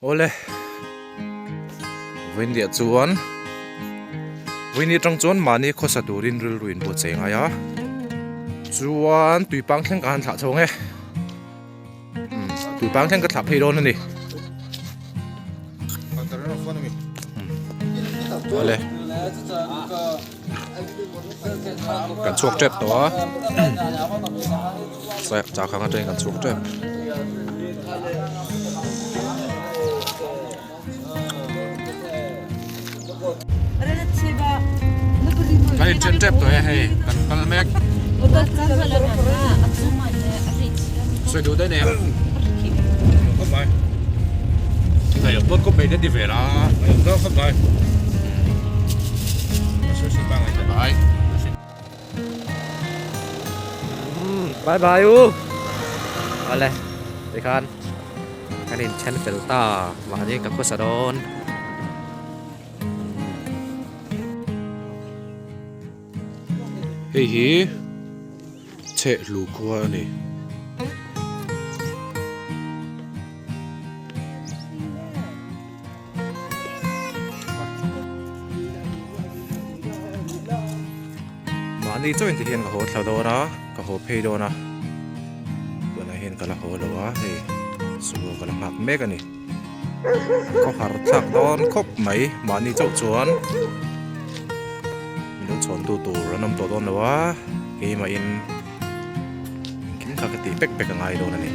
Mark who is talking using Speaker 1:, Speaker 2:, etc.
Speaker 1: Awle, Vawiindiah chuan Vawiini atang chuan mahni khawsa turin rilru in buatsaih ngai a, chuan tuipang thleng ka han thlah chho ang e, tuipang thleng ka thlah phei dawn a ni. Awle, kan chhuak tep tawh a, chahkhang atangin kan chhuak tep. Kan in then tep tawh e hei kan kal mek. Sawi duh daih nei a. Khawp mai. Ngai ang dawn khawp mai te ti ve la. Ngai ang dawn khawp mai. Bye. Bye bye u. Awle tikhan kan in then fel ta mahni ka khawsa dawn. Hei hi chhehlu khua a ni. Mahni chauhin ti hian ka haw thla dawn a, ka haw phei dawn a, tunah hian ka la haw lo a, hei sumo ka la nghak mek a ni. Ka har thlak dawn khawp mai mahni chauh chuan min lo chhawn tu tur an awm tawh dawn lo a, keimahin engkim kha ka tih vek vek a ngai dawn a ni.